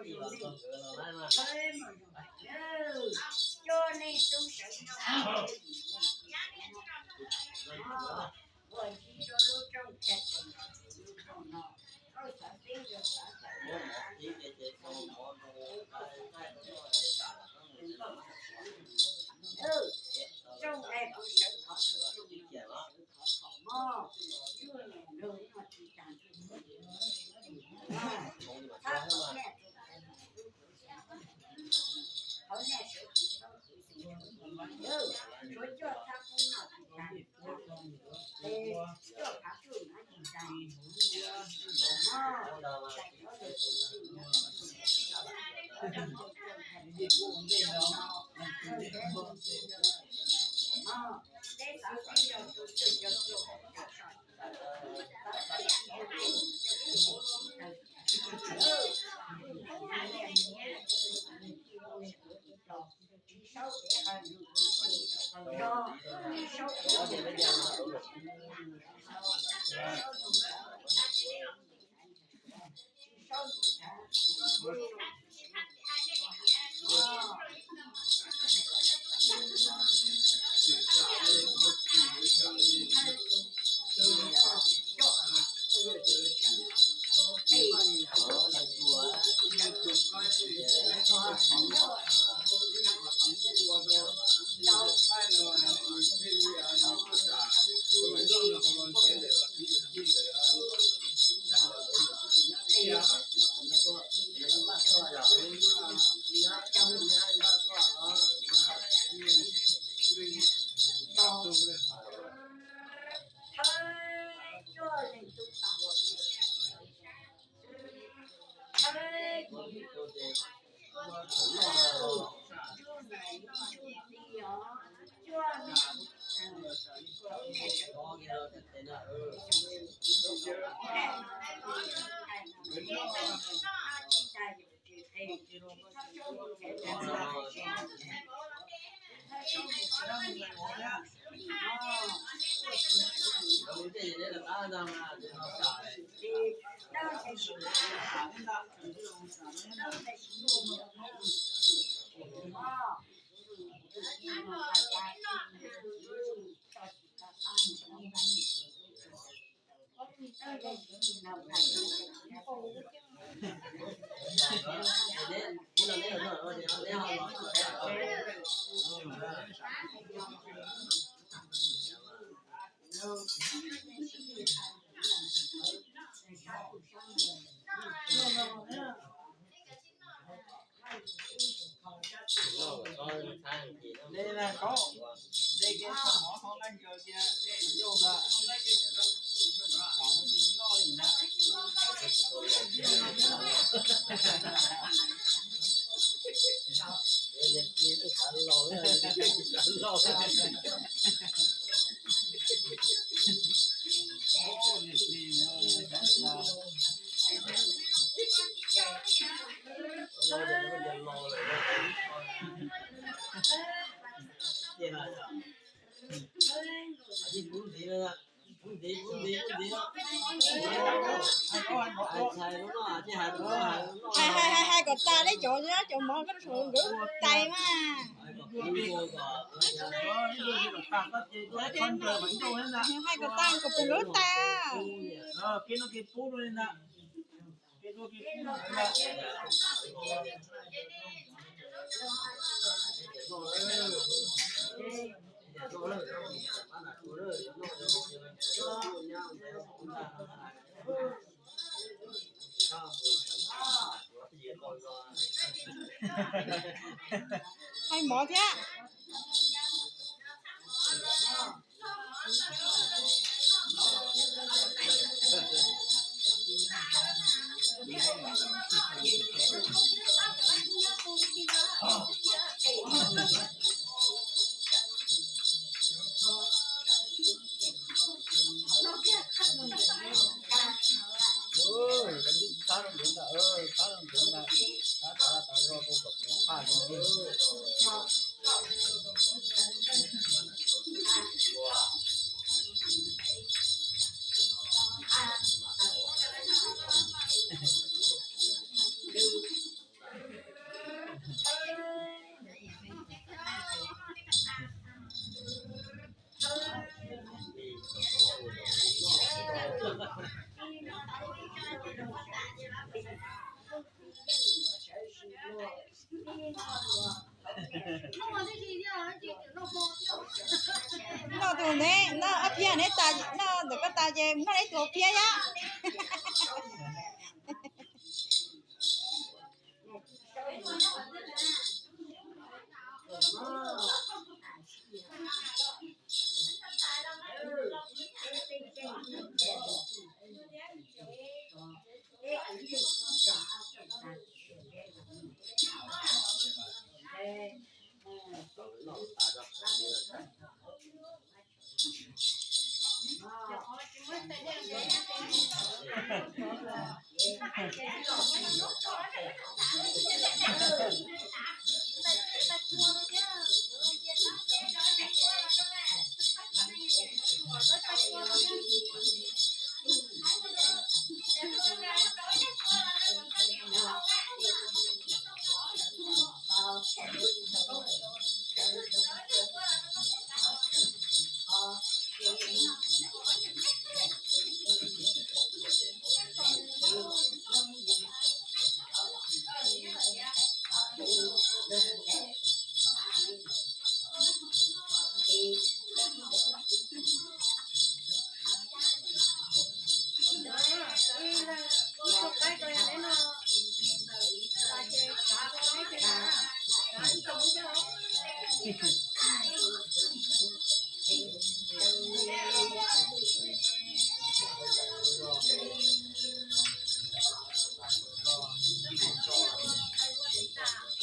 Coj nej tub sawv no, ua ntsis rau lub rooj caj tes no, koj xav teb yog xav tawm, rooj dai kuv sawv thov, sawv thov mog, yuj niam lug no tsis tas, thab qhov nej, qhov nej sawv tsis tau, tshuav coj thab qub no tsis tas, coj thab qub no tsis tas, mog, Hais, hais, hais, hais kom tas, neb cov, cov mov koj rau saum nkawd tais mas. Hais kom tas kom pum nkawd tais. Hais mov thiab. Noj tus ne, noj ob phiab ne, tas noj ntawm koj tas ces noj ib tug ob phiab yom.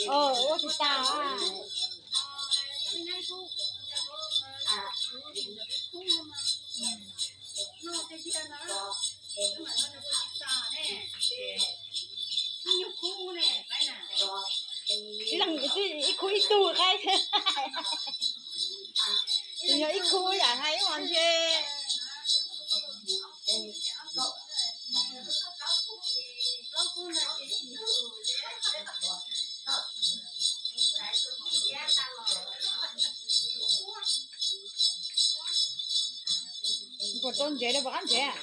Ua tsis tas. Ib leeg ib khub ib tug qaib. Yog ib khub yam hais ib hmo ntshe. Puas rau ntsev rau puas qab ntsev?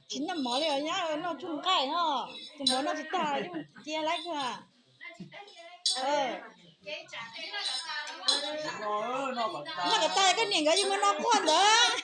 Tsis noj mov li os nyab, noj tsuj nqaij no. Tus mov noj tsis tag, cia laib kawg. Noj kom tag koj niam nkawd yuav mus noj quaj ntawd.